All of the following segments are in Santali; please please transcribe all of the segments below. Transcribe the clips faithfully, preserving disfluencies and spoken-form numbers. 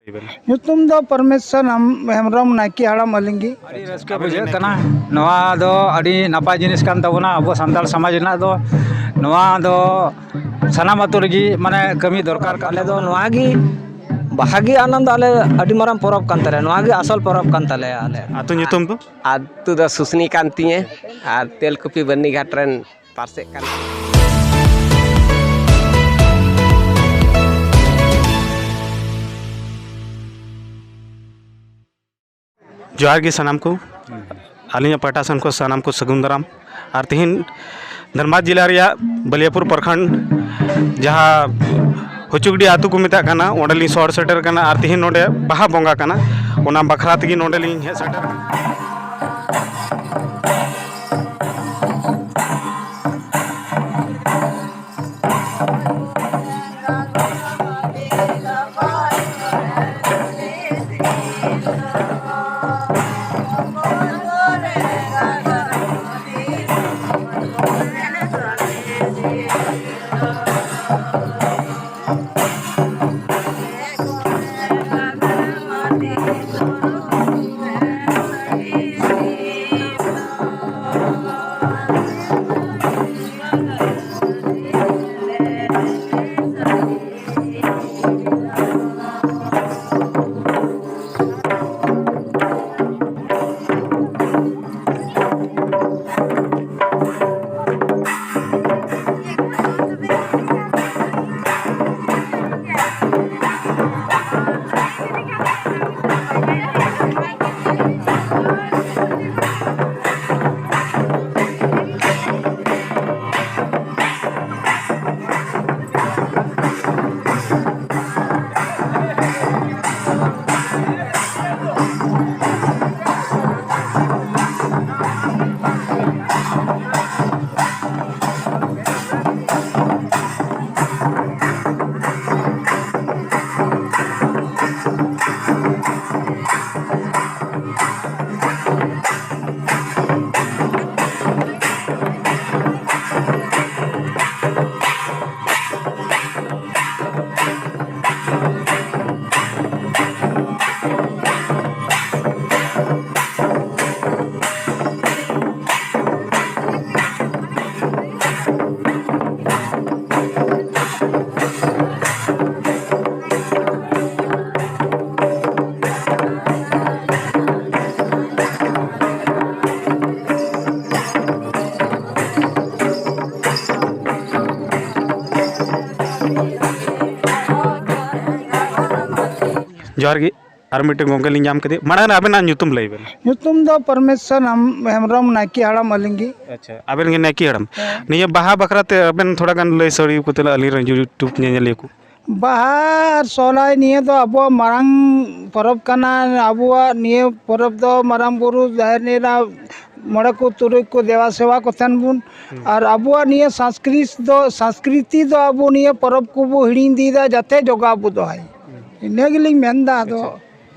ᱧᱩᱛᱩᱢ ᱫᱚ ᱯᱚᱨᱢᱮᱥᱥᱚᱨ ᱦᱮᱢᱵᱨᱚᱢ, ᱱᱟᱭᱠᱮ ᱦᱟᱲᱟᱢ ᱟᱹᱞᱤᱧ ᱜᱮ᱾ ᱟᱹᱰᱤ ᱨᱟᱹᱥᱠᱟᱹ ᱵᱩᱡᱷᱟᱹᱜ ᱠᱟᱱᱟ᱾ ᱱᱚᱣᱟ ᱫᱚ ᱟᱹᱰᱤ ᱱᱟᱯᱟᱭ ᱡᱤᱱᱤᱥ ᱠᱟᱱ ᱛᱟᱵᱚᱱᱟ, ᱟᱵᱚ ᱥᱟᱱᱛᱟᱲ ᱥᱚᱢᱟᱡᱽ ᱨᱮᱱᱟᱜ ᱫᱚ᱾ ᱱᱚᱣᱟ ᱫᱚ ᱥᱟᱱᱟᱢ ᱟᱹᱛᱩ ᱨᱮᱜᱮ, ᱢᱟᱱᱮ, ᱠᱟᱹᱢᱤ ᱫᱚᱨᱠᱟᱨ ᱠᱟᱱᱟ᱾ ᱟᱞᱮ ᱫᱚ ᱱᱚᱣᱟ ᱜᱮ ᱵᱟᱦᱟ ᱜᱮ ᱟᱱᱚᱱᱫᱚ, ᱟᱞᱮ ᱟᱹᱰᱤ ᱢᱟᱨᱟᱝ ᱯᱚᱨᱚᱵᱽ ᱠᱟᱱ ᱛᱟᱞᱮᱭᱟ, ᱱᱚᱣᱟ ᱜᱮ ᱟᱥᱚᱞ ᱯᱚᱨᱚᱵᱽ ᱠᱟᱱ ᱛᱟᱞᱮᱭᱟ ᱟᱞᱮ᱾ ᱟᱹᱛᱩ ᱧᱩᱛᱩᱢ ᱫᱚ? ᱟᱹᱛᱩ ᱫᱚ ᱥᱩᱥᱱᱤ ᱠᱟᱱ ᱛᱤᱧᱟᱹ ᱟᱨ ᱛᱮᱞᱠᱩᱯᱤ ᱵᱟᱹᱨᱱᱤᱜᱷᱟᱴ ᱨᱮᱱ ᱯᱟᱨᱥᱮᱜ ᱠᱟᱱ᱾ ᱡᱚᱦᱟᱨ ᱜᱮ ᱥᱟᱱᱟᱢ ᱠᱚ, ᱟᱹᱞᱤᱧᱟᱜ ᱯᱟᱦᱴᱟ ᱥᱮᱱ ᱠᱷᱚᱱ ᱥᱟᱱᱟᱢ ᱠᱚ ᱥᱟᱹᱜᱩᱱ ᱫᱟᱨᱟᱢ᱾ ᱟᱨ ᱛᱤᱦᱤᱧ ᱫᱷᱟᱱᱵᱟᱫᱽ ᱡᱮᱞᱟ ᱨᱮᱭᱟᱜ ᱵᱟᱞᱤᱭᱟᱯᱩᱨ ᱯᱨᱚᱠᱷᱚᱸᱰ, ᱡᱟᱦᱟᱸ ᱦᱩᱪᱩᱜᱰᱤ ᱟᱹᱛᱩ ᱠᱚ ᱢᱮᱛᱟᱜ ᱠᱟᱱᱟ, ᱚᱸᱰᱮ ᱞᱤᱧ ᱥᱚᱦᱚᱨ ᱥᱮᱴᱮᱨ ᱠᱟᱱᱟ᱾ ᱟᱨ ᱛᱤᱦᱤᱧ ᱱᱚᱰᱮ ᱵᱟᱦᱟ ᱵᱚᱸᱜᱟ ᱠᱟᱱᱟ, ᱚᱱᱟ ᱵᱟᱠᱷᱨᱟ ᱛᱮᱜᱮ ᱱᱚᱰᱮ ᱞᱤᱧ ᱦᱮᱡ ᱥᱮᱴᱮᱨ ᱠᱟᱱᱟ᱾ ᱡᱚᱦᱟᱨ ᱜᱮ᱾ ᱟᱨ ᱢᱤᱫᱴᱮᱱ ᱜᱚᱢᱠᱮ ᱞᱤᱧ ᱧᱟᱢ ᱠᱮᱫᱮ, ᱢᱟᱲᱟᱝ ᱨᱮ ᱟᱵᱮᱱᱟᱜ ᱧᱩᱛᱩᱢ ᱞᱟᱹᱭ ᱵᱮᱱ᱾ ᱧᱩᱛᱩᱢ ᱫᱚ ᱯᱚᱨᱢᱮᱥᱥᱚᱨ ᱦᱮᱢ-, ᱦᱮᱢᱵᱨᱚᱢ, ᱱᱟᱭᱠᱮ ᱦᱟᱲᱟᱢ ᱟᱹᱞᱤᱧ ᱜᱮ᱾ ᱟᱪᱪᱷᱟ, ᱟᱵᱮᱱ ᱜᱮ ᱱᱟᱭᱠᱮ ᱦᱟᱲᱟᱢ᱾ ᱦᱮᱸ᱾ ᱱᱤᱭᱟᱹ ᱵᱟᱦᱟ ᱵᱟᱠᱷᱨᱟ ᱛᱮ ᱟᱵᱮᱱ ᱛᱷᱚᱲᱟ ᱜᱟᱱ ᱞᱟᱹᱭ ᱥᱟᱹᱲᱤ ᱠᱚ ᱛᱟᱦᱮᱱᱟ, ᱟᱹᱞᱤᱧ ᱨᱮᱱ YouTube ᱧᱮᱧᱮᱞᱤᱭᱟᱹ ᱠᱚ᱾ ᱵᱟᱦᱟ ᱟᱨ ᱥᱚᱦᱨᱟᱭ ᱱᱤᱭᱟᱹ ᱫᱚ ᱟᱵᱚᱣᱟᱜ ᱢᱟᱨᱟᱝ ᱯᱚᱨᱚᱵᱽ ᱠᱟᱱᱟ᱾ ᱟᱵᱚᱣᱟᱜ ᱱᱤᱭᱟᱹ ᱯᱚᱨᱚᱵᱽ ᱫᱚ ᱢᱟᱨᱟᱝ ᱵᱩᱨᱩ, ᱡᱟᱦᱮᱨ ᱮᱨᱟ, ᱢᱚᱬᱮ ᱠᱚ ᱛᱩᱨᱩᱭ ᱠᱚ ᱫᱮᱵᱟ ᱥᱮᱵᱟ ᱠᱚ ᱛᱟᱦᱮᱱ ᱵᱚᱱ᱾ ᱦᱩᱸ᱾ ᱟᱨ ᱟᱵᱚᱣᱟᱜ ᱱᱤᱭᱟᱹ ᱥᱚᱝᱥᱠᱨᱤᱛ ᱫᱚ, ᱥᱚᱝᱥᱠᱨᱤᱛᱤ ᱫᱚ ᱟᱵᱚ ᱱᱤᱭᱟᱹ ᱯᱚᱨᱚᱵᱽ ᱠᱚᱵᱚ ᱦᱤᱲᱤᱧ ᱤᱫᱤᱭᱮᱫᱟ, ᱡᱟᱛᱮ ᱡᱚᱜᱟᱣ ᱵᱚ ᱫᱚᱦᱚᱭ᱾ ᱦᱩᱸ᱾ ᱤᱱᱟᱹ ᱜᱮᱞᱤᱧ ᱢᱮᱱᱫᱟ᱾ ᱟᱫᱚ ᱟᱪᱪᱷᱟ᱾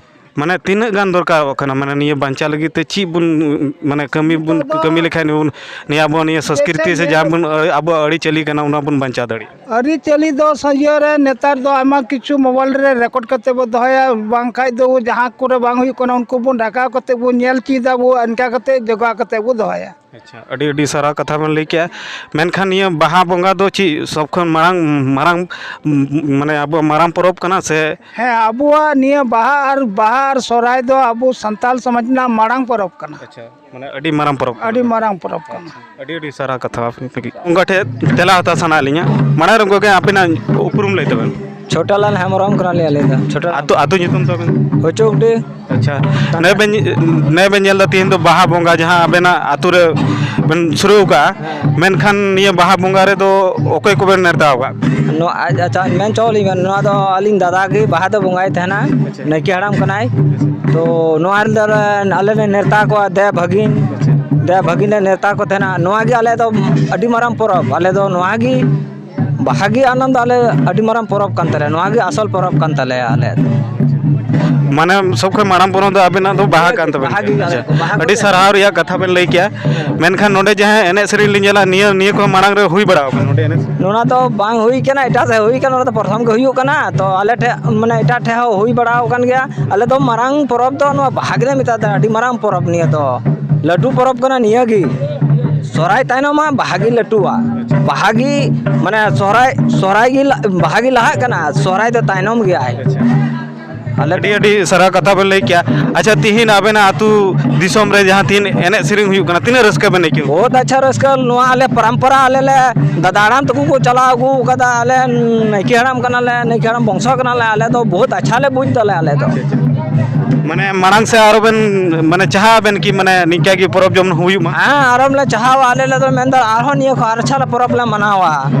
ᱢᱟᱱᱮ ᱛᱤᱱᱟᱹᱜ ᱜᱟᱱ ᱫᱚᱨᱠᱟᱨᱚᱜ ᱠᱟᱱᱟ, ᱢᱟᱱᱮ ᱱᱤᱭᱟᱹ ᱵᱟᱧᱪᱟᱣ ᱞᱟᱹᱜᱤᱫ ᱛᱮ ᱪᱮᱫ ᱵᱚᱱ, ᱢᱟᱱᱮ ᱠᱟᱹᱢᱤ ᱵᱚᱱ ᱱᱤᱛᱚᱜ ᱫᱚ ᱠᱟᱹᱢᱤ ᱞᱮᱠᱷᱟᱱ ᱵᱚᱱ, ᱱᱤᱭᱟᱹ ᱟᱵᱚᱣᱟᱜ ᱱᱤᱭᱟᱹ ᱥᱚᱝᱥᱠᱨᱤᱛᱤ ᱪᱮᱫ ᱥᱮ ᱡᱟᱦᱟᱸ ᱧᱮᱞ ᱵᱚᱱ, ᱟᱵᱚᱣᱟᱜ ᱟᱹᱨᱤᱪᱟᱹᱞᱤ ᱠᱟᱱᱟ, ᱚᱱᱟ ᱵᱚᱱ ᱵᱟᱧᱪᱟᱣ ᱫᱟᱲᱮᱭᱟᱜᱼᱟ? ᱟᱹᱨᱤᱪᱟᱹᱞᱤ ᱫᱚ ᱥᱟ-, ᱤᱭᱟᱹ ᱨᱮ ᱱᱮᱛᱟᱨ ᱫᱚ ᱟᱭᱢᱟ ᱠᱤᱪᱷᱩ mobile ᱨᱮ record ᱠᱟᱛᱮ ᱵᱚ ᱫᱚᱦᱚᱭᱟ, ᱵᱟᱝᱠᱷᱟᱡ ᱫᱚ ᱡᱟᱦᱟᱸ ᱠᱚᱨᱮ ᱵᱟᱝ ᱦᱩᱭᱩᱜ ᱠᱟᱱᱟ, ᱩᱱᱠᱩ ᱵᱚᱱ ᱨᱟᱠᱟᱵ ᱠᱟᱛᱮ ᱵᱚᱱ ᱧᱮᱞ ᱪᱮᱫᱟ ᱵᱚ, ᱤᱱᱠᱟ ᱠᱟᱛᱮ ᱡᱚᱜᱟᱣ ᱠᱟᱛᱮ ᱵᱚ ᱫᱚᱦᱚᱭᱟ᱾ ᱟᱪᱪᱷᱟ, ᱟᱹᱰᱤ, ᱟᱹᱰᱤ ᱥᱟᱨᱦᱟᱣ ᱠᱟᱛᱷᱟ ᱵᱮᱱ ᱞᱟᱹᱭ ᱠᱮᱜᱼᱟ᱾ ᱢᱮᱱᱠᱷᱟᱱ ᱱᱤᱭᱟᱹ ᱵᱟᱦᱟ ᱵᱚᱸᱜᱟ ᱫᱚ ᱪᱮᱫ ᱥᱚᱵ ᱠᱷᱚᱱ ᱢᱟᱲᱟᱝ, ᱢᱟᱨᱟᱝ, ᱢᱟᱱᱮ ᱟᱵᱚᱣᱟᱜ ᱢᱟᱨᱟᱝ ᱯᱚᱨᱚᱵᱽ ᱠᱟᱱᱟ ᱥᱮ? ᱦᱮᱸ, ᱟᱵᱚᱣᱟᱜ ᱱᱤᱭᱟᱹ ᱵᱟᱦᱟ ᱟᱨ, ᱵᱟᱦᱟ ᱟᱨ ᱥᱚᱦᱨᱟᱭ ᱫᱚ ᱟᱵᱚ ᱥᱟᱱᱛᱟᱞ ᱥᱚᱢᱟᱡᱽ ᱨᱮᱱᱟᱜ ᱢᱟᱨᱟᱝ ᱯᱚᱨᱚᱵᱽ ᱠᱟᱱᱟ᱾ ᱟᱪᱪᱷᱟ, ᱢᱟᱱᱮ ᱟᱹᱰᱤ ᱢᱟᱨᱟᱝ ᱯᱚᱨᱚᱵᱽ ᱠᱟᱱᱟ᱾ ᱟᱹᱰᱤ ᱢᱟᱨᱟᱝ ᱯᱚᱨᱚᱵᱽ ᱠᱟᱱᱟ᱾ ᱟᱹᱰᱤ, ᱟᱹᱰᱤ ᱥᱟᱨᱦᱟᱣ ᱠᱟᱛᱷᱟ ᱟᱯᱮ ᱞᱟᱹᱜᱤᱫ᱾ ᱚᱱᱠᱟ ᱴᱷᱮᱡ ᱛᱮᱞᱟ ᱦᱟᱛᱟᱣ ᱥᱟᱱᱟᱭᱮᱫ ᱞᱤᱧᱟ᱾ ᱢᱟᱲᱟᱝ ᱨᱮ ᱜᱚᱢᱠᱮ ᱟᱯᱮᱱᱟᱜ ᱩᱯᱨᱩᱢ ᱞᱟᱹᱭ ᱛᱟᱵᱮᱱ᱾ ᱪᱷᱳᱴᱟᱞᱟᱞ ᱦᱮᱢᱵᱨᱚᱢ ᱠᱟᱱᱟᱞᱤᱧ ᱟᱹᱞᱤᱧ ᱫᱚ᱾ ᱪᱷᱳᱴᱟᱞᱟᱞ᱾ ᱟᱹᱛᱩ, ᱟᱹᱛᱩ ᱧᱩᱛᱩᱢ ᱛᱟᱵᱮᱱ? ᱦᱚᱪᱚᱠᱰᱤ᱾ ᱟᱪᱪᱷᱟ, ᱱᱮ ᱵᱮᱱ, ᱱᱮ ᱵᱮᱱ ᱧᱮᱞ ᱮᱫᱟ ᱛᱤᱦᱤᱧ ᱫᱚ ᱵᱟᱦᱟ ᱵᱚᱸᱜᱟ ᱡᱟᱦᱟᱸ ᱟᱵᱮᱱᱟᱜ ᱟᱹᱛᱩ ᱨᱮ ᱵᱮᱱ ᱥᱩᱨᱩ ᱠᱟᱜᱼᱟ, ᱦᱮᱸ᱾ ᱢᱮᱱᱠᱷᱟᱱ ᱱᱤᱭᱟᱹ ᱵᱟᱦᱟ ᱵᱚᱸᱜᱟ ᱨᱮᱫᱚ ᱚᱠᱚᱭ ᱠᱚᱵᱮᱱ ᱱᱮᱣᱛᱟ ᱟᱠᱟᱫ? ᱱᱚᱣᱟ, ᱟᱪᱪᱷᱟ, ᱟᱪᱪᱷᱟ, ᱢᱮᱱ ᱦᱚᱪᱚ ᱞᱤᱧ ᱵᱮᱱ, ᱱᱚᱣᱟ ᱫᱚ ᱟᱹᱞᱤᱧ ᱫᱟᱫᱟ ᱜᱮ ᱵᱟᱦᱟ ᱫᱚ ᱵᱚᱸᱜᱟᱭ ᱛᱟᱦᱮᱱᱟ, ᱟᱪᱪᱷᱟ᱾ ᱱᱟᱭᱠᱮ ᱦᱟᱲᱟᱢ ᱠᱟᱱᱟᱭ᱾ ᱟᱪᱪᱷᱟ᱾ ᱛᱚ ᱱᱚᱣᱟ ᱨᱮᱫᱚ ᱟᱞᱮ ᱞᱮ ᱱᱮᱣᱛᱟ ᱠᱚᱣᱟ ᱫᱮᱣ ᱵᱷᱟᱹᱜᱤᱱ, ᱟᱪᱪᱷᱟ᱾ ᱫᱮᱣ ᱵᱷᱟᱹᱜᱤᱱ ᱞᱮ ᱱᱮᱣᱛᱟ ᱠᱚ ᱛᱟᱦᱮᱱᱟ᱾ ᱱᱚᱣᱟ ᱜᱮ ᱟᱞᱮ ᱫᱚ ᱟᱹᱰᱤ ᱢᱟᱨᱟᱝ ᱯᱚᱨᱚᱵᱽ, ᱟᱞᱮ ᱫᱚ ᱱᱚᱣᱟ ᱜᱮ ᱵᱟᱦᱟ ᱜᱮ ᱟᱱᱟᱱ ᱫᱚ ᱟᱞᱮ ᱟᱹᱰᱤ ᱢᱟᱨᱟᱝ ᱯᱚᱨᱚᱵᱽ ᱠᱟᱱ ᱛᱟᱞᱮᱭᱟ, ᱱᱚᱣᱟ ᱜᱮ ᱟᱥᱚᱞ ᱯᱚᱨᱚᱵᱽ ᱠᱟᱱ ᱛᱟᱞᱮᱭᱟ ᱟᱞᱮ᱾ ᱢᱟᱱᱮ ᱥᱚᱵ ᱠᱷᱚᱱ ᱢᱟᱨᱟᱝ ᱯᱚᱨᱚᱵᱽ ᱫᱚ ᱟᱵᱮᱱᱟᱜ ᱫᱚ ᱵᱟᱦᱟ ᱠᱟᱱ ᱛᱟᱵᱮᱱᱟ᱾ ᱵᱟᱦᱟ ᱜᱮ, ᱟᱪᱪᱷᱟ, ᱵᱟᱦᱟ ᱟᱹᱰᱤ ᱜᱮ᱾ ᱥᱟᱨᱦᱟᱣ ᱨᱮᱭᱟᱜ ᱠᱟᱛᱷᱟ ᱵᱮᱱ ᱞᱟᱹᱭ ᱠᱮᱜᱼᱟ᱾ ᱢᱮᱱᱠᱷᱟᱱ ᱱᱚᱰᱮ ᱡᱟᱦᱟᱸ ᱮᱱᱮᱡ ᱥᱮᱨᱮᱧ ᱞᱤᱧ ᱧᱮᱞᱟ, ᱱᱤᱭᱟᱹ, ᱱᱤᱭᱟᱹ ᱠᱚ ᱢᱟᱲᱟᱝ ᱨᱮ ᱦᱩᱭ ᱵᱟᱲᱟ ᱟᱠᱟᱱᱟ ᱱᱚᱰᱮ ᱮᱱᱮᱡ ᱥᱮᱨᱮᱧ? ᱱᱚᱣᱟ ᱫᱚ ᱵᱟᱝ ᱦᱩᱭ ᱠᱟᱱᱟ, ᱮᱴᱟᱜ ᱥᱮᱫ ᱦᱩᱭ ᱠᱟᱱᱟ, ᱱᱚᱰᱮ ᱫᱚ ᱯᱨᱚᱛᱷᱚᱢ ᱜᱮ ᱦᱩᱭᱩᱜ ᱠᱟᱱᱟ᱾ ᱛᱚ ᱟᱞᱮ ᱴᱷᱮᱡ, ᱢᱟᱱᱮ ᱮᱴᱟᱜ ᱴᱷᱮᱡ ᱦᱚᱸ ᱦᱩᱭ ᱵᱟᱲᱟ ᱟᱠᱟᱱ ᱜᱮᱭᱟ᱾ ᱟᱞᱮ ᱫᱚ ᱢᱟᱨᱟᱝ ᱯᱚᱨᱚᱵᱽ ᱫᱚ ᱱᱚᱣᱟ ᱵᱟᱦᱟ ᱜᱮᱞᱮ ᱢᱮᱛᱟᱜ ᱛᱟᱦᱮᱸᱫ, ᱟᱹᱰᱤ ᱢᱟᱨᱟᱝ ᱯᱚᱨᱚᱵᱽ ᱱᱤᱭᱟᱹ ᱫᱚ, ᱞᱟᱹᱴᱩ ᱯᱚᱨᱚᱵᱽ ᱠᱟᱱᱟ ᱱᱤᱭᱟᱹ ᱜᱮ᱾ ᱥᱚᱦᱨᱟᱭ ᱛᱟᱭᱱᱚᱢ ᱢᱟ ᱵᱟᱦᱟ ᱜᱮ ᱞᱟᱹᱴᱩᱣᱟ, ᱵᱟᱦᱟ ᱜᱮ, ᱢᱟᱱᱮ ᱥᱚᱦᱨᱟᱭ, ᱥᱚᱦᱨᱟᱭ ᱜᱮ ᱞᱟ-, ᱵᱟᱦᱟ ᱜᱮ ᱞᱟᱦᱟᱜ ᱠᱟᱱᱟ, ᱥᱚᱦᱨᱟᱭ ᱫᱚ ᱛᱟᱭᱱᱚᱢ ᱜᱮᱭᱟᱭ᱾ ᱟᱪᱪᱷᱟ᱾ ᱟᱹᱰᱤ ᱟᱹᱰᱤ ᱥᱟᱨᱦᱟᱣ ᱠᱟᱛᱷᱟ ᱵᱮᱱ ᱞᱟᱹᱭ ᱠᱮᱜᱼᱟ᱾ ᱟᱪᱪᱷᱟ, ᱛᱤᱦᱤᱧ ᱟᱵᱮᱱᱟᱜ ᱟᱹᱛᱩ ᱫᱤᱥᱚᱢ ᱨᱮ ᱡᱟᱦᱟᱸ ᱛᱤᱱ ᱮᱱᱮᱡ ᱥᱮᱨᱮᱧ ᱦᱩᱭᱩᱜ ᱠᱟᱱᱟ, ᱛᱤᱱᱟᱹᱜ ᱨᱟᱹᱥᱠᱟᱹ ᱵᱮᱱ ᱟᱹᱭᱠᱟᱹᱣ? ᱵᱚᱦᱩᱛ ᱟᱪᱪᱷᱟ ᱨᱟᱹᱥᱠᱟᱹ᱾ ᱱᱚᱣᱟ ᱟᱞᱮ ᱯᱚᱨᱚᱢᱯᱚᱨᱟ, ᱟᱞᱮ ᱞᱮ ᱫᱟᱫᱟ ᱦᱟᱲᱟᱢ ᱛᱟᱠᱚ ᱠᱚ ᱪᱟᱞᱟᱣ ᱟᱹᱜᱩ ᱟᱠᱟᱫᱟ᱾ ᱟᱞᱮ ᱱᱟᱭᱠᱮ ᱦᱟᱲᱟᱢ ᱠᱟᱱᱟᱞᱮ, ᱱᱟᱭᱠᱮ ᱦᱟᱲᱟᱢ ᱵᱚᱝᱥᱚ ᱠᱟᱱᱟᱞᱮ᱾ ᱟᱞᱮ ᱫᱚ ᱵᱚᱦᱩᱛ ᱟᱪᱪᱷᱟ ᱞᱮ ᱵᱩᱡᱽ ᱫᱟᱞᱮ ᱟᱞᱮ ᱫᱚ᱾ ᱢᱟᱱᱮ ᱢᱟᱲᱟᱝ ᱥᱮ ᱟᱨᱚ ᱵᱮᱱ, ᱢᱟᱱᱮ ᱪᱟᱦᱟᱜ ᱟᱵᱮᱱ ᱠᱤ ᱢᱟᱱᱮ ᱱᱤᱝᱠᱟ ᱜᱮ ᱯᱚᱨᱚᱵᱽ ᱡᱮᱢᱚᱱ ᱦᱩᱭᱩᱜ ᱢᱟ? ᱦᱮᱸ, ᱟᱨᱚᱢ ᱞᱮ ᱪᱟᱦᱟᱣᱟ᱾ ᱟᱞᱮ ᱞᱮ ᱫᱚ ᱢᱮᱱᱫᱟ ᱟᱨᱦᱚᱸ ᱱᱤᱭᱟᱹ ᱠᱷᱚᱱ ᱟᱨ ᱟᱪᱪᱷᱟ ᱞᱮ ᱯᱚᱨᱚᱵᱽ ᱞᱮ ᱢᱟᱱᱟᱣᱟ᱾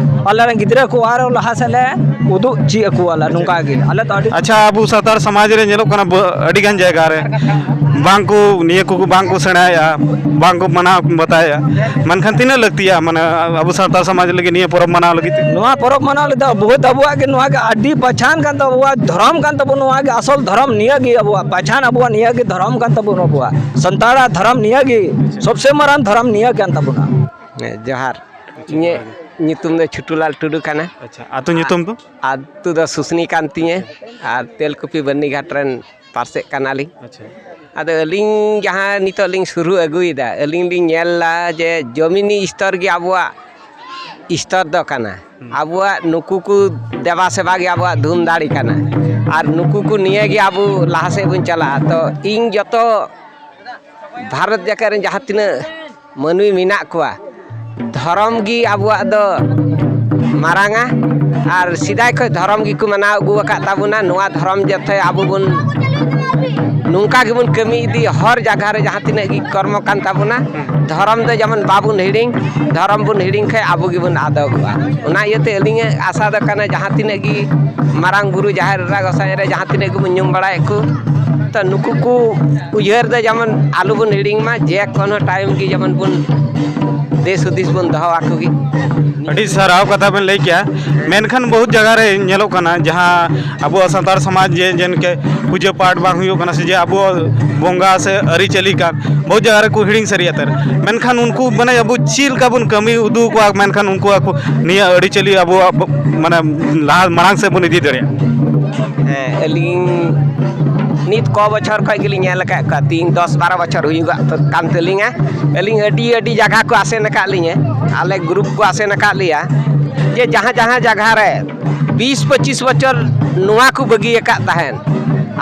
ᱟᱞᱮ ᱨᱮᱱ ᱜᱤᱫᱽᱨᱟᱹ ᱠᱚ ᱟᱨᱚ ᱞᱟᱦᱟ ᱥᱮᱫ ᱞᱮ ᱩᱫᱩᱜ ᱪᱮᱫ ᱟᱠᱚᱣᱟᱞᱮ ᱱᱚᱝᱠᱟ ᱜᱮ᱾ ᱟᱞᱮ ᱫᱚ ᱟᱹᱰᱤ ᱟᱪᱪᱷᱟ, ᱟᱵᱚ ᱥᱟᱱᱛᱟᱲ ᱥᱚᱢᱟᱡᱽ ᱨᱮ ᱧᱮᱞᱚᱜ ᱠᱟᱱᱟ ᱵᱚ-, ᱟᱹᱰᱤ ᱜᱟᱱ ᱡᱟᱭᱜᱟ ᱨᱮ ᱵᱟᱝ ᱠᱚ, ᱱᱤᱭᱟᱹ ᱠᱚ ᱵᱟᱝ ᱠᱚ ᱥᱮᱬᱟᱭᱮᱫᱼᱟ, ᱵᱟᱝ ᱠᱚ ᱢᱟᱱᱟᱣ ᱵᱟᱛᱟᱣᱮᱫᱼᱟ᱾ ᱢᱮᱱᱠᱷᱟᱱ ᱛᱤᱱᱟᱹᱜ ᱞᱟᱹᱠᱛᱤᱭᱟ ᱢᱟᱱᱮ ᱟᱵᱚ ᱥᱟᱱᱛᱟᱲ ᱥᱚᱢᱟᱡᱽ ᱞᱟᱹᱜᱤᱫ ᱱᱤᱭᱟᱹ ᱯᱚᱨᱚᱵᱽ ᱢᱟᱱᱟᱣ ᱞᱟᱹᱜᱤᱫ ᱛᱮ? ᱱᱚᱣᱟ ᱯᱚᱨᱚᱵᱽ ᱢᱟᱱᱟᱣ ᱞᱟᱹᱜᱤᱫ ᱫᱚ ᱵᱚᱦᱩᱛ ᱟᱵᱚᱣᱟᱜ ᱜᱮ ᱱᱚᱣᱟ ᱜᱮ ᱟᱹᱰᱤ ᱯᱟᱪᱷᱟᱱ ᱠᱟᱱ ᱛᱟᱵᱚᱣᱟ, ᱫᱷᱚᱨᱚᱢ ᱠᱟᱱ ᱛᱟᱵᱚᱱᱟ, ᱱᱚᱣᱟ ᱜᱮ ᱟᱥᱚᱞ ᱫᱷᱚᱨᱚᱢ, ᱱᱤᱭᱟᱹ ᱜᱮ ᱟᱵᱚᱣᱟᱜ ᱯᱟᱪᱷᱟᱱ, ᱟᱵᱚᱣᱟᱜ ᱱᱤᱭᱟᱹ ᱜᱮ ᱫᱷᱚᱨᱚᱢ ᱠᱟᱱ ᱛᱟᱵᱚᱱᱟ, ᱟᱵᱚᱣᱟᱜ ᱥᱟᱱᱛᱟᱲᱟᱜ ᱫᱷᱚᱨᱚᱢ ᱱᱤᱭᱟᱹ ᱜᱮ, ᱥᱚᱵᱥᱮ ᱢᱟᱨᱟᱝ ᱫᱷᱚᱨᱚᱢ ᱱᱤᱭᱟᱹ ᱠᱟᱱ ᱛᱟᱵᱚᱱᱟ᱾ ᱦᱮᱸ, ᱡᱚᱦᱟᱨ᱾ ᱤᱧᱟᱹᱜ ᱧᱩᱛᱩᱢ ᱫᱚ ᱪᱷᱩᱴᱩᱞᱟᱞ ᱴᱩᱰᱩ ᱠᱟᱱᱟ᱾ ᱟᱪᱪᱷᱟ, ᱟᱹᱛᱩ ᱧᱩᱛᱩᱢ ᱫᱚ? ᱟᱹᱛᱩ ᱫᱚ ᱥᱩᱥᱱᱤ ᱠᱟᱱ ᱛᱤᱧᱟᱹ, ᱟᱨ ᱛᱮᱞᱠᱩᱯᱤ ᱵᱟᱹᱨᱱᱤᱜᱷᱟᱴ ᱨᱮᱱ ᱯᱟᱨᱥᱮᱜ ᱠᱟᱱᱟᱞᱤᱧ᱾ ᱟᱪᱪᱷᱟ᱾ ᱟᱫᱚ ᱟᱹᱞᱤᱧ ᱡᱟᱦᱟᱸ ᱱᱤᱛᱚᱜ ᱞᱤᱧ ᱥᱩᱨᱩ ᱟᱹᱜᱩᱭᱮᱫᱟ, ᱟᱹᱞᱤᱧ ᱞᱤᱧ ᱧᱮᱞ ᱮᱫᱟ ᱡᱮ ᱡᱚᱢᱤᱱᱤ ᱥᱛᱚᱨ ᱜᱮ ᱟᱵᱚᱣᱟᱜ ᱥᱛᱚᱨ ᱫᱚ ᱠᱟᱱᱟ᱾ ᱦᱩᱸ᱾ ᱟᱵᱚᱣᱟᱜ ᱱᱩᱠᱩ ᱠᱚ ᱫᱮᱵᱟ ᱥᱮᱵᱟ ᱜᱮ ᱟᱵᱚᱣᱟᱜ ᱫᱷᱩᱱ ᱫᱟᱲᱮ ᱠᱟᱱᱟ, ᱟᱨ ᱱᱩᱠᱩ ᱠᱚ ᱱᱤᱭᱟᱹ ᱜᱮ ᱟᱵᱚ ᱞᱟᱦᱟ ᱥᱮᱫ ᱵᱚᱱ ᱪᱟᱞᱟᱜᱼᱟ᱾ ᱛᱚ ᱤᱧ ᱡᱚᱛᱚ ᱵᱷᱟᱨᱚᱛ ᱡᱟᱠᱟᱛ ᱨᱮᱱ ᱡᱟᱦᱟᱸ ᱛᱤᱱᱟᱹᱜ ᱢᱟᱹᱱᱢᱤ ᱢᱮᱱᱟᱜ ᱠᱚᱣᱟ, ᱫᱷᱚᱨᱚᱢ ᱜᱮ ᱟᱵᱚᱣᱟᱜ ᱫᱚ ᱢᱟᱨᱟᱝᱟ᱾ ᱟᱨ ᱥᱮᱫᱟᱭ ᱠᱷᱚᱱ ᱫᱷᱚᱨᱚᱢ ᱜᱮᱠᱚ ᱢᱟᱱᱟᱣ ᱟᱹᱜᱩ ᱟᱠᱟᱫ ᱛᱟᱵᱚᱱᱟ᱾ ᱱᱚᱣᱟ ᱫᱷᱚᱨᱚᱢ ᱡᱟᱛᱮ ᱟᱵᱚ ᱵᱚᱱ ᱱᱚᱝᱠᱟ ᱜᱮᱵᱚᱱ ᱠᱟᱹᱢᱤ ᱤᱫᱤ, ᱦᱚᱨ ᱡᱟᱭᱜᱟ ᱨᱮ ᱡᱟᱦᱟᱸ ᱛᱤᱱᱟᱹᱜ ᱜᱮ ᱠᱚᱨᱢᱚ ᱠᱟᱱ ᱛᱟᱵᱚᱱᱟ, ᱫᱷᱚᱨᱚᱢ ᱫᱚ ᱡᱮᱢᱚᱱ ᱵᱟᱵᱚᱱ ᱦᱤᱲᱤᱧ᱾ ᱫᱷᱚᱨᱚᱢ ᱵᱚᱱ ᱦᱤᱲᱤᱧ ᱠᱷᱟᱱ ᱟᱵᱚ ᱜᱮᱵᱚᱱ ᱟᱫᱚᱜᱚᱜᱼᱟ᱾ ᱚᱱᱟ ᱤᱭᱟᱹᱛᱮ ᱟᱹᱞᱤᱧᱟᱜ ᱟᱥᱟ ᱫᱚ ᱠᱟᱱᱟ, ᱡᱟᱦᱟᱸ ᱛᱤᱱᱟᱹᱜ ᱜᱮ ᱢᱟᱨᱟᱝ ᱵᱩᱨᱩ, ᱡᱟᱦᱮᱨ ᱮᱨᱟ, ᱜᱚᱸᱥᱟᱭ ᱨᱮ ᱡᱟᱦᱟᱸ ᱛᱤᱱᱟᱹᱜ ᱜᱮᱵᱚᱱ ᱧᱩᱢ ᱵᱟᱲᱟᱭᱮᱫ ᱠᱚ, ᱛᱚ ᱱᱩᱠᱩ ᱠᱚ ᱩᱭᱦᱟᱹᱨ ᱫᱚ ᱡᱮᱢᱚᱱ ᱟᱞᱚᱵᱚᱱ ᱦᱤᱲᱤᱧ ᱢᱟ, ᱡᱮ ᱠᱳᱱᱳ ᱴᱟᱭᱤᱢ ᱜᱮ ᱡᱮᱢᱚᱱ ᱵᱚᱱ ᱫᱤᱥ ᱦᱩᱫᱤᱥ ᱵᱚᱱ ᱫᱚᱦᱚ ᱟᱠᱚ ᱜᱮ᱾ ᱟᱹᱰᱤ ᱥᱟᱨᱦᱟᱣ ᱠᱟᱛᱷᱟ ᱵᱮᱱ ᱞᱟᱹᱭ ᱠᱮᱜᱼᱟ᱾ ᱢᱮᱱᱠᱷᱟᱱ ᱵᱚᱦᱩᱛ ᱡᱟᱭᱜᱟ ᱨᱮ ᱧᱮᱞᱚᱜ ᱠᱟᱱᱟ, ᱡᱟᱦᱟᱸ ᱟᱵᱚᱣᱟᱜ ᱥᱟᱱᱛᱟᱲ ᱥᱚᱢᱟᱡᱽ ᱡᱮ ᱡᱮᱱᱠᱮ ᱯᱩᱡᱟᱹ ᱯᱟᱴ ᱵᱟᱝ ᱦᱩᱭᱩᱜ ᱠᱟᱱᱟ, ᱥᱮ ᱡᱮ ᱟᱵᱚᱣᱟᱜ ᱵᱚᱸᱜᱟ ᱥᱮ ᱟᱹᱨᱤᱪᱟᱹᱞᱤ ᱠᱟᱱ, ᱵᱚᱦᱩᱛ ᱡᱟᱭᱜᱟ ᱨᱮᱠᱚ ᱦᱤᱲᱤᱧ ᱥᱟᱹᱨᱤ ᱩᱛᱟᱹᱨ᱾ ᱢᱮᱱᱠᱷᱟᱱ ᱩᱱᱠᱩ ᱢᱟᱱᱮ ᱟᱵᱚ ᱪᱮᱫ ᱞᱮᱠᱟ ᱵᱚᱱ ᱠᱟᱹᱢᱤ ᱩᱫᱩᱜ ᱟᱠᱚᱣᱟ, ᱢᱮᱱᱠᱷᱟᱱ ᱩᱱᱠᱩ ᱟᱠᱚ ᱱᱤᱭᱟᱹ ᱟᱹᱨᱤᱪᱟᱹᱞᱤ ᱟᱵᱚᱣᱟᱜ ᱵᱚ-, ᱢᱟᱱᱮ ᱞᱟᱦᱟ ᱢᱟᱲᱟᱝ ᱥᱮᱫ ᱵᱚᱱ ᱤᱫᱤ ᱫᱟᱲᱮᱭᱟᱜᱼᱟ᱾ ᱦᱮᱸ, ᱟᱹᱞᱤᱧ ᱱᱤᱛ ᱠᱚ ᱵᱚᱪᱷᱚᱨ ᱠᱷᱚᱱ ᱜᱮᱞᱤᱧ ᱧᱮᱞ ᱟᱠᱟᱫ ᱠᱚᱣᱟ, ᱛᱤᱱ ᱫᱚᱥ ᱵᱟᱨᱚ ᱵᱚᱪᱷᱚᱨ ᱦᱩᱭᱩᱜᱚᱜ ᱠᱟᱱ ᱛᱟᱹᱞᱤᱧᱟ᱾ ᱟᱹᱞᱤᱧ ᱟᱹᱰᱤ ᱟᱹᱰᱤ ᱡᱟᱭᱜᱟ ᱠᱚ ᱟᱥᱮᱱ ᱟᱠᱟᱫ ᱞᱤᱧᱟᱹ, ᱟᱞᱮ ᱜᱨᱩᱯ ᱠᱚ ᱟᱥᱮᱱ ᱟᱠᱟᱫ ᱞᱮᱭᱟ, ᱡᱮ ᱡᱟᱦᱟᱸ ᱡᱟᱦᱟᱸ ᱡᱟᱭᱜᱟ ᱨᱮ ᱵᱤᱥ ᱯᱚᱸᱪᱤᱥ ᱵᱚᱪᱷᱚᱨ ᱱᱚᱣᱟ ᱠᱚ ᱵᱟᱹᱜᱤ ᱟᱠᱟᱫ ᱛᱟᱦᱮᱸᱫ,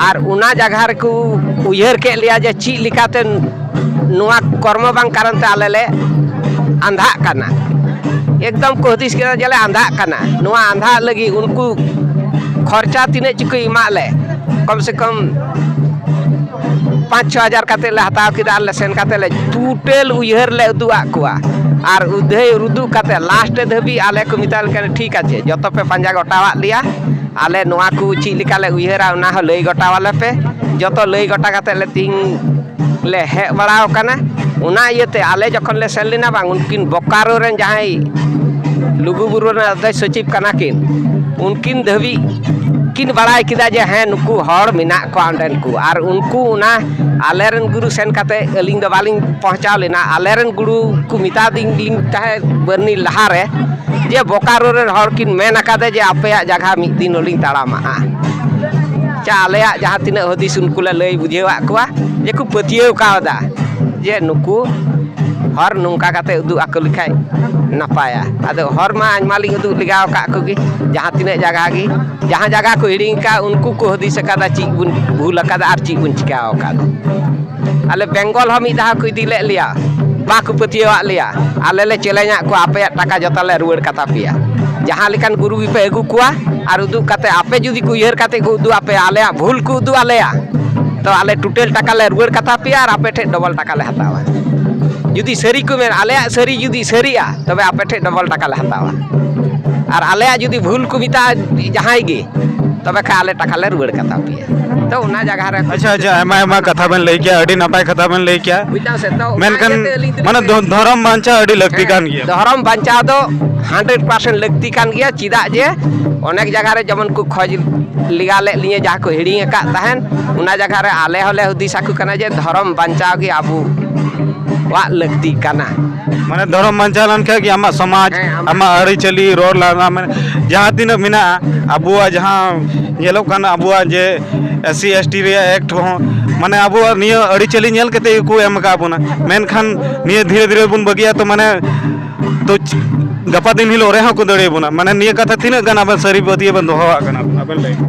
ᱟᱨ ᱚᱱᱟ ᱡᱟᱭᱜᱟ ᱨᱮᱠᱚ ᱩᱭᱦᱟᱹᱨ ᱠᱮᱫ ᱞᱮᱭᱟ ᱡᱮ ᱪᱮᱫ ᱞᱮᱠᱟᱛᱮ ᱱᱚᱣᱟ ᱠᱚᱨᱢᱚ ᱵᱟᱝ ᱠᱟᱨᱚᱱ ᱛᱮ ᱟᱞᱮ ᱞᱮ ᱟᱸᱫᱷᱟᱜ ᱠᱟᱱᱟ᱾ ᱮᱠᱫᱚᱢ ᱠᱚ ᱦᱩᱫᱤᱥ ᱠᱮᱫᱟ ᱡᱮ ᱞᱮ ᱟᱸᱫᱷᱟᱜ ᱠᱟᱱᱟ᱾ ᱱᱚᱣᱟ ᱟᱸᱫᱷᱟᱜ ᱞᱟᱹᱜᱤᱫ ᱩᱱᱠᱩ ᱠᱷᱚᱨᱪᱟ ᱛᱤᱱᱟᱹᱜ ᱪᱚᱠᱚ ᱮᱢᱟᱜ ᱞᱮ, ᱠᱚᱢ ᱥᱮ ᱠᱚᱢ ᱯᱟᱸᱪ ᱪᱷᱚ ᱦᱟᱡᱟᱨ ᱠᱟᱛᱮᱫ ᱞᱮ ᱦᱟᱛᱟᱣ ᱠᱮᱫᱟ᱾ ᱟᱨ ᱞᱮ ᱥᱮᱱ ᱠᱟᱛᱮᱫ ᱞᱮ ᱴᱳᱴᱟᱞ ᱩᱭᱦᱟᱹᱨ ᱞᱮ ᱩᱫᱩᱜ ᱟᱫ ᱠᱚᱣᱟ᱾ ᱟᱨ ᱩᱫᱷᱟᱹᱭ ᱩᱫᱩᱜ ᱠᱟᱛᱮᱫ ᱞᱟᱥᱴ ᱫᱷᱟᱹᱵᱤᱡ ᱟᱞᱮ ᱠᱚ ᱢᱮᱛᱟ ᱞᱮ ᱠᱟᱱᱟ, "ᱴᱷᱤᱠ ᱟᱪᱷᱮ, ᱡᱚᱛᱚ ᱯᱮ ᱯᱟᱸᱡᱟ ᱜᱚᱴᱟᱣᱟᱫ ᱞᱮᱭᱟ, ᱟᱞᱮ ᱱᱚᱣᱟ ᱠᱚ ᱪᱮᱫ ᱞᱮᱠᱟ ᱞᱮ ᱩᱭᱦᱟᱹᱨᱟ ᱚᱱᱟ ᱦᱚᱸ ᱞᱟᱹᱭ ᱜᱚᱴᱟᱣᱟᱞᱮ ᱯᱮ᱾" ᱡᱚᱛᱚ ᱞᱟᱹᱭ ᱜᱚᱴᱟ ᱠᱟᱛᱮᱫ ᱞᱮ ᱛᱤᱦᱤᱧ ᱞᱮ ᱦᱮᱡ ᱵᱟᱲᱟᱣ ᱠᱟᱱᱟ᱾ ᱚᱱᱟ ᱤᱭᱟᱹᱛᱮ ᱟᱞᱮ ᱡᱚᱠᱷᱚᱱ ᱞᱮ ᱥᱮᱱ ᱞᱮᱱᱟ ᱵᱟᱝ, ᱩᱱᱠᱤᱱ ᱵᱳᱠᱟᱨᱳ ᱨᱮᱱ ᱡᱟᱦᱟᱸᱭ ᱞᱩᱜᱩᱵᱩᱨᱩ ᱨᱮᱱ ᱟᱫᱷᱭᱚᱠ ᱥᱚᱪᱤᱵᱽ ᱠᱟᱱᱟ ᱠᱤᱱ, ᱩᱱᱠᱤᱱ ᱫᱷᱟᱹᱵᱤᱡ ᱠᱤᱱ ᱵᱟᱲᱟᱭ ᱠᱮᱫᱟ ᱡᱮ ᱦᱮᱸ, ᱱᱩᱠᱩ ᱦᱚᱲ ᱢᱮᱱᱟᱜ ᱠᱚᱣᱟ ᱚᱸᱰᱮᱱ ᱠᱚ᱾ ᱟᱨ ᱩᱱᱠᱩ ᱚᱱᱟ ᱟᱞᱮᱨᱮᱱ ᱜᱩᱨᱩ ᱥᱮᱱ ᱠᱟᱛᱮ, ᱟᱹᱞᱤᱧ ᱫᱚ ᱵᱟᱞᱤᱧ ᱯᱚᱦᱪᱟᱣ ᱞᱮᱱᱟ, ᱟᱞᱮᱨᱮᱱ ᱜᱩᱨᱩ ᱠᱚ ᱢᱮᱛᱟ ᱫᱤᱧ ᱞᱤᱧ ᱛᱟᱦᱮᱸᱫ ᱵᱟᱹᱨᱱᱤ ᱞᱟᱦᱟᱨᱮ ᱡᱮ ᱵᱳᱠᱟᱨᱳ ᱨᱮᱱ ᱦᱚᱲ ᱠᱤᱱ ᱢᱮᱱ ᱟᱠᱟᱫᱟ ᱡᱮ ᱟᱯᱮᱭᱟᱜ ᱡᱟᱭᱜᱟ ᱢᱤᱫ ᱫᱤᱱ ᱦᱚᱸᱞᱤᱧ ᱛᱟᱲᱟᱢᱟᱜᱼᱟ᱾ ᱪᱟ, ᱟᱞᱮᱭᱟᱜ ᱡᱟᱦᱟᱸ ᱛᱤᱱᱟᱹᱜ ᱦᱩᱫᱤᱥ ᱩᱱᱠᱩ ᱞᱮ ᱞᱟᱹᱭ ᱵᱩᱡᱷᱟᱹᱣᱟᱫ ᱠᱚᱣᱟ ᱡᱮ ᱠᱚ ᱯᱟᱹᱛᱭᱟᱹᱣ ᱠᱟᱣᱫᱟ ᱡᱮ ᱱᱩᱠᱩ ᱦᱚᱨ ᱱᱚᱝᱠᱟ ᱠᱟᱛᱮ ᱩᱫᱩᱜ ᱟᱠᱚ ᱞᱮᱠᱷᱟᱡ ᱱᱟᱯᱟᱭᱟ᱾ ᱟᱫᱚ ᱦᱚᱨ ᱢᱟ ᱟᱭᱢᱟ ᱞᱤᱧ ᱩᱫᱩᱜ ᱞᱮᱜᱟᱣ ᱟᱠᱟᱫ ᱠᱚᱜᱮ, ᱡᱟᱦᱟᱸ ᱛᱤᱱᱟᱹᱜ ᱡᱟᱭᱜᱟ ᱜᱮ, ᱡᱟᱦᱟᱸ ᱡᱟᱭᱜᱟ ᱠᱚ ᱦᱤᱲᱤᱧ ᱟᱠᱟᱫ, ᱩᱱᱠᱩ ᱠᱚ ᱦᱩᱫᱤᱥ ᱟᱠᱟᱫᱟ ᱪᱮᱫ ᱵᱚᱱ ᱵᱷᱩᱞ ᱟᱠᱟᱫᱟ ᱟᱨ ᱪᱮᱫ ᱵᱚᱱ ᱪᱤᱠᱟᱹᱣ ᱟᱠᱟᱫᱟ᱾ ᱟᱞᱮ ᱵᱮᱝᱜᱚᱞ ᱦᱚᱸ ᱢᱤᱫ ᱫᱷᱟᱣ ᱠᱚ ᱤᱫᱤ ᱞᱮᱫ ᱞᱮᱭᱟ, ᱵᱟᱠᱚ ᱯᱟᱹᱛᱭᱟᱹᱣᱟᱜ ᱞᱮᱭᱟ᱾ ᱟᱞᱮ ᱞᱮ ᱪᱮᱞᱮᱧᱟᱜ ᱠᱚᱣᱟ, ᱟᱯᱮᱭᱟᱜ ᱴᱟᱠᱟ ᱡᱚᱛᱚ ᱞᱮ ᱨᱩᱣᱟᱹᱲ ᱠᱟᱛᱟ ᱯᱮᱭᱟ᱾ ᱡᱟᱦᱟᱸ ᱞᱮᱠᱟᱱ ᱜᱩᱨᱩ ᱜᱮᱯᱮ ᱟᱹᱜᱩ ᱠᱚᱣᱟ ᱟᱨ ᱩᱫᱩᱜ ᱠᱟᱛᱮ ᱟᱯᱮ ᱡᱩᱫᱤ ᱠᱚ ᱩᱭᱦᱟᱹᱨ ᱠᱟᱛᱮ ᱠᱚ ᱩᱫᱩᱜ ᱟᱯᱮᱭᱟ, ᱟᱞᱮᱭᱟᱜ ᱵᱷᱩᱞ ᱠᱚ ᱩᱫᱩᱜ ᱟᱞᱮᱭᱟ, ᱛᱚ ᱟᱞᱮ ᱴᱳᱴᱟᱞ ᱴᱟᱠᱟ ᱞᱮ ᱨᱩᱣᱟᱹᱲ ᱠᱟᱛᱟ ᱯᱮᱭᱟ ᱟᱨ ᱟᱯᱮ ᱴᱷᱮᱱ ᱰᱚᱵᱚᱞ ᱴᱟᱠᱟ ᱞᱮ ᱦᱟᱛᱟᱣᱟ᱾ ᱡᱩᱫᱤ ᱥᱟᱹᱨᱤ ᱠᱚ ᱢᱮᱱ, ᱟᱞᱮᱭᱟᱜ ᱥᱟᱹᱨᱤ ᱡᱩᱫᱤ ᱥᱟᱹᱨᱤᱜᱼᱟ, ᱛᱚᱵᱮ ᱟᱯᱮ ᱴᱷᱮᱱ ᱰᱚᱵᱚᱞ ᱴᱟᱠᱟ ᱞᱮ ᱦᱟᱛᱟᱣᱟ᱾ ᱟᱨ ᱟᱞᱮᱭᱟᱜ ᱡᱩᱫᱤ ᱵᱷᱩᱞ ᱠᱚ ᱢᱮᱛᱟᱜᱼᱟ ᱡᱟᱦᱟᱸᱭ ᱜᱮ, ᱛᱚᱵᱮ ᱠᱷᱟᱱ ᱟᱞᱮ ᱴᱟᱠᱟ ᱞᱮ ᱨᱩᱣᱟᱹᱲ ᱠᱟᱛᱟ ᱯᱮᱭᱟ᱾ ᱛᱚ ᱚᱱᱟ ᱡᱟᱭᱜᱟ ᱨᱮ ᱟᱪᱪᱷᱟ, ᱟᱪᱪᱷᱟ, ᱟᱭᱢᱟ, ᱟᱭᱢᱟ ᱠᱟᱛᱷᱟ ᱵᱮᱱ ᱞᱟᱹᱭ ᱠᱮᱭᱟ, ᱟᱹᱰᱤ ᱱᱟᱯᱟᱭ ᱠᱟᱛᱷᱟ ᱵᱮᱱ ᱞᱟᱹᱭ ᱠᱮᱭᱟ᱾ ᱵᱩᱡᱽ ᱫᱟᱢ ᱥᱮ? ᱛᱚ ᱚᱱᱟ ᱢᱮᱱᱠᱷᱟᱱ ᱤᱭᱟᱹᱛᱮ ᱟᱹᱞᱤᱧ ᱫᱚᱞᱤᱧ ᱢᱟᱱᱮ ᱢᱮᱱ ᱫᱷᱚ-, ᱫᱷᱚᱨᱚᱢ ᱵᱟᱧᱪᱟᱣ ᱟᱹᱰᱤ ᱞᱟᱹᱠᱛᱤ ᱦᱮᱸ, ᱠᱟᱱ ᱜᱮᱭᱟ᱾ ᱫᱷᱚᱨᱚᱢ ᱵᱟᱧᱪᱟᱣ ᱫᱚ ᱦᱟᱱᱰᱨᱮᱰ ᱯᱟᱨᱥᱮᱱᱴ ᱞᱟᱹᱠᱛᱤ ᱠᱟᱱ ᱜᱮᱭᱟ᱾ ᱪᱮᱫᱟᱜ ᱡᱮ ᱚᱱᱮᱠ ᱡᱟᱭᱜᱟ ᱨᱮ ᱡᱮᱢᱚᱱ ᱠᱚ ᱠᱷᱚᱡᱽ ᱞᱮᱜᱟ ᱞᱮᱫ ᱞᱤᱧᱟᱹ, ᱡᱟᱦᱟᱸ ᱠᱚ ᱦᱤᱲᱤᱧ ᱟᱠᱟᱫ ᱛᱟᱦᱮᱱ, ᱚᱱᱟ ᱡᱟᱭᱜᱟ ᱨᱮ ᱟᱞᱮ ᱦᱚᱸᱞᱮ ᱦᱩᱫᱤᱥ ᱟᱠᱚ ᱠᱟᱱᱟ ᱡᱮ ᱫᱷᱚᱨᱚᱢ ᱵᱟᱧᱪᱟᱣ ᱜᱮ ᱟᱵᱚᱣᱟᱜ ᱞᱟᱹᱠᱛᱤ ᱠᱟᱱᱟ᱾ ᱢᱟᱱᱮ ᱫᱷᱚᱨᱚᱢ ᱵᱟᱧᱪᱟᱣ ᱞᱮᱱᱠᱷᱟᱱ ᱜᱮ ᱟᱢᱟᱜ ᱥᱚᱢᱟᱡᱽ, ᱦᱮᱸ, ᱟᱢᱟᱜ ᱟᱢᱟᱜ ᱟᱹᱨᱤᱪᱟᱹᱞᱤ, ᱨᱚᱲ ᱞᱟᱸᱫᱟ, ᱢᱟᱱᱮ ᱡᱟᱦᱟᱸ ᱛᱤᱱᱟᱹᱜ ᱢᱮᱱᱟᱜᱼᱟ, ᱟᱵᱚᱣᱟᱜ ᱡᱟᱦᱟᱸ ᱧᱮᱞᱚᱜ ᱠᱟᱱᱟ, ᱟᱵᱚᱣᱟᱜ ᱡᱮ ᱮᱥ ᱥᱤ ᱮᱥ ᱴᱤ ᱨᱮᱭᱟᱜ ᱮᱠᱴ ᱠᱚᱦᱚᱸ, ᱢᱟᱱᱮ ᱟᱵᱚᱣᱟᱜ ᱱᱤᱭᱟᱹ ᱟᱹᱨᱤᱪᱟᱹᱞᱤ ᱧᱮᱞ ᱠᱟᱛᱮ ᱜᱮᱠᱚ ᱮᱢ ᱟᱠᱟᱫ ᱵᱚᱱᱟ᱾ ᱢᱮᱱᱠᱷᱟᱱ ᱱᱤᱭᱟᱹ ᱫᱷᱤᱨᱮ ᱫᱷᱤᱨᱮ ᱵᱚᱱ ᱵᱟᱹᱜᱤᱭᱟ, ᱛᱚ ᱢᱟᱱᱮ, ᱛᱚ ᱪ-, ᱜᱟᱯᱟ ᱫᱤᱱ ᱦᱤᱞᱳᱜ ᱨᱮᱦᱚᱸ ᱠᱚ ᱫᱟᱹᱲ ᱟᱵᱚᱱᱟ᱾ ᱢᱟᱱᱮ ᱱᱤᱭᱟᱹ ᱠᱟᱛᱷᱟ ᱛᱤᱱᱟᱹᱜ ᱜᱟᱱ ᱟᱵᱮᱱ ᱥᱟᱹᱨᱤ ᱯᱟᱹᱛᱭᱟᱹᱣ ᱵᱮᱱ ᱫᱚᱦᱚᱣᱟᱜ ᱠᱟᱱᱟ, ᱟᱵᱮᱱ ᱞᱟᱹᱭ ᱵᱮᱱ᱾